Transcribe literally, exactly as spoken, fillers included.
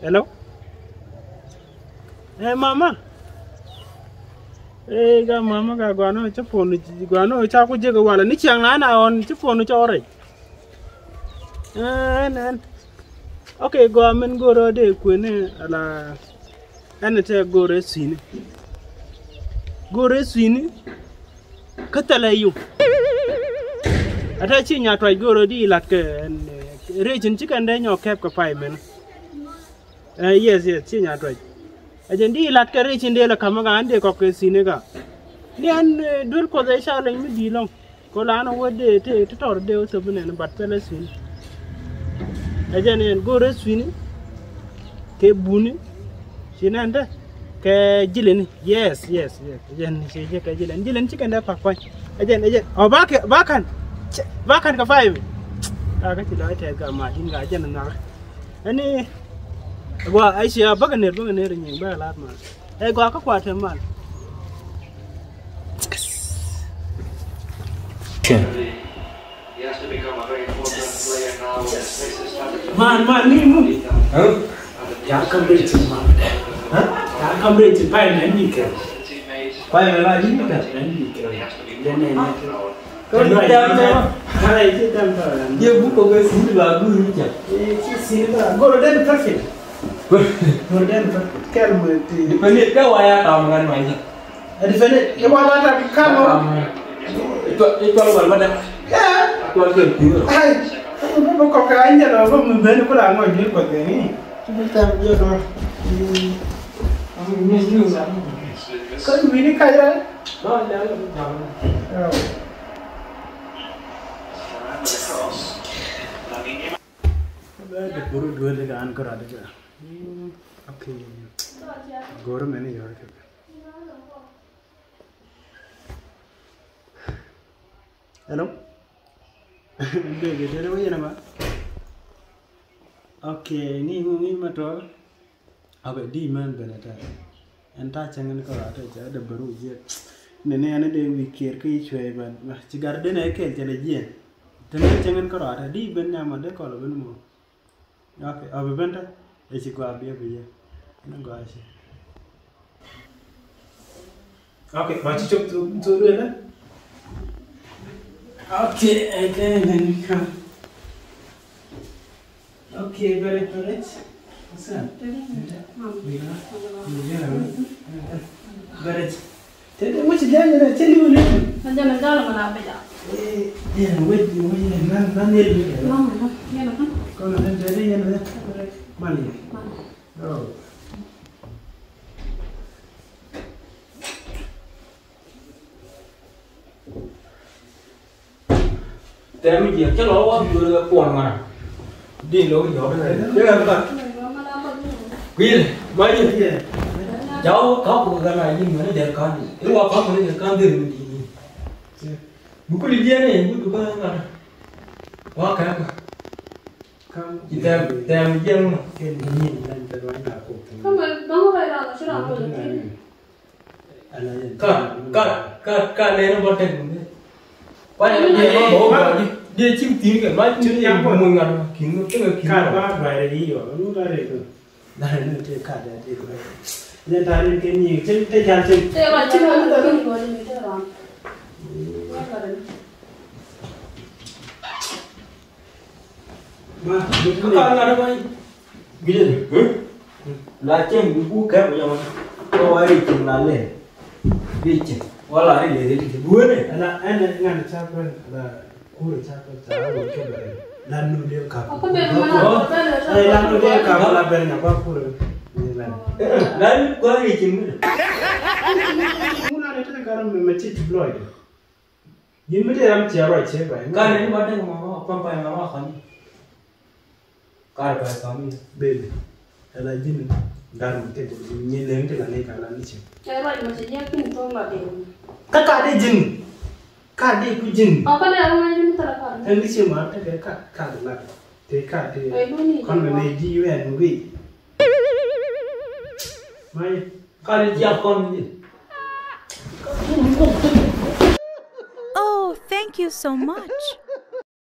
Hello? Eh, mama. Eh, ka mama ka gɔano cä pon, gɔano cä ku jek wala ni ciaŋ na na ɣɔn cä pon cä ɔrɛ. Eh, ɛn, ɛn. Okay, gɔa min go̱rä dee kueni ala ɛn tɛ go̱rä suini. Go̱rä suini. Kä thilɛ yio̱w. Ɛ tɛ ci Nyatuac go̱o̱rä di lat kɛ, eh, ricin ci kɛn dee nyɔk kɛp kɛ pay mɛn. Eh, yes, yes, ci Nyatuac. Ɛ jɛn di lat kɛ ricin dee lɛ ka̱m ɛ ɣän dee kɔk kɛ thi̱n ɛ ɣä. Ni ɛn, eh, duel Kuɔth ɛ ca leny mi di̱i̱t lɔ̱ŋ. Kɛ ɣöö lan ɛ wä dee te, te tɔr dee wä thop inɛn, but thilɛ thi̱n. Ɛ jɛn ɛn go̱o̱rä thi̱n. Kɛ buni. Ci nɛn dä kɛ jilini. Yes, yes, yes. Jɛn ci jɛ kɛ jilini. Jilini ci kɛn dee pak kuany. Ɛ jɛn, ɛ jɛn. Ɔ, ba kɛ, ba kan. Cɛ, ba kan kɛ five. Ka kɛ ci lɔ tɛth ka ma din ka jɛn na. Ɛni gua, ɛ ci a bä kɛ ner, bä kɛ ner nyi, bä lat ma. Ɛ gua kä kua te mal. Man, man, ni mu. Huh? Ya kam reti ma. Huh? Ya kam reti pa na ni ke. Pa na ni ke. Na ni ke. Ya ne ne. Ko ni tam ma. Hai, ti tam pa. Ye bu ko ke sin ba gu ni ja. Eh, ti sin ba. Go den perfect. Go den perfect. Kel mo ti. Ni pa ni ka wa ya tam gan ma ni. Ɛ di fɛnɛ, ɛ wa la ta ka mɔ. Ɛ tuɔl, ɛ tuɔl wal ma dɛ. Ɛ. Tuɔl kɛ pi̱i̱. Ai. Bä kɔk ka nyɛ lɔ bä mi ben kula ŋɔ nyɛ kɔ dɛ ni. Bä tam jɛ dɔ. Ka wini ka yɛ. Dɔ nyɛ lɔ bä jam. Bä de buru duel ka an kora de ka. Okay. Goro meni yɔr kɛ. Hello? Bebe, dede wä yɛn ama? Okay, ni ŋu ni ma tɔ? Abɛ di mɛn bɛn ata. Ɛn ta cɛŋ ɛn kɔrɔ ata cɛ ɛdɛ bɛru jiɛ. Nini ɛn ɛdɛ wi̱i̱ kiɛr kä i̱ cuɛ bɛn. Ci gar den ɛ kɛl cɛ lɛ jiɛ. Tɛn ta cɛŋ ɛn kɔrɔ ata di bɛn nyama de kɔlɔ bɛn mɔ. Okay, a bi ben te. E ci gua bi a bi ye. Ni gua ci. Okay, ba ci cop tu tu de la. Okay, okay, then come. Okay, very good. What's up? Very good. Te te ŋuci diaŋ ni te liu ni. Na jana jala mana beja. Eh, eh, wait, wait, na na ne liu. Mama, yana kan. Kono te te yana. Mani. Oh. Tɛm jiɛk cä lɔ wä duel kɛ kuɔn ŋa̱n. Din lo̱k yɔ̱k kɛ kɛ kɛ. Kui̱ ma ji̱. Jaw kak kɛ kɛ na ji̱ mɛn dɛr kan. I̱ wa kak kɛ dɛr kan dɛr mi di. Bi kuli jiɛn ni bi du kɛ ŋa̱n. Wa kak kɛ. Ci tɛm tɛm jiɛn ŋa̱n. Kɛ ni ni ni dɛr wa na ko. Kama dɔŋ kɛ ra la ci ra ko. Ka, ka, ka, ka nɛn bɔ tɛk mɛ. Kua yɛ mɛ jɛ ma bɔ ba di, di cim tin kɛ ma cim yɛ mɔ ŋa̱n ma kin mɔ tɛk kin. Ka ba ba rɛ yi yɔ, nu ba rɛ ko. Na rɛ nu te ka da te ko. Ne ta ne ke ni te te ja te. Te ba cim ma ta ni ko ni te ba. Ma, ka ŋa̱n ma. Gilin, la cieŋ bi ku kɛp yɔmɔ. Kɔ wa ri cieŋ la lɛ. Ri cieŋ. Wala ri lɛ ri cieŋ. Buene. Ala ɛn ŋan ca bɛn la kure ca bɛn ca wɔ kɛ bɛn. La nu de ka. Ko bɛn ma na bɛn. Ɛ la nu de ka la bɛn na ba kure. Ni la. La ni ko ri cieŋ mi. Mu na de te ka ram me ti ti bloi. Ji̱n mi te ram cia ruac cɛ bɛn. Ka nɛn ba dek mama pampa mama kɔni. Kar ba kɔni. Baby. Ala ji̱n gar mi te ji̱n nyi leng te la ne ka la ni cɛ. Cɛ ruac ma cɛ nyɛ kin tong la de. Ka ka de ji̱n. Ka de ku ji̱n. Ɔ ka de ram ma ji̱n tara ka. Ɛn ni cɛ ma te ka ka de la. Te ka te. Kɔn mɛ nɛ di yuen wi. Mɛ kali jiak kɔn ni. Oh, thank you so much.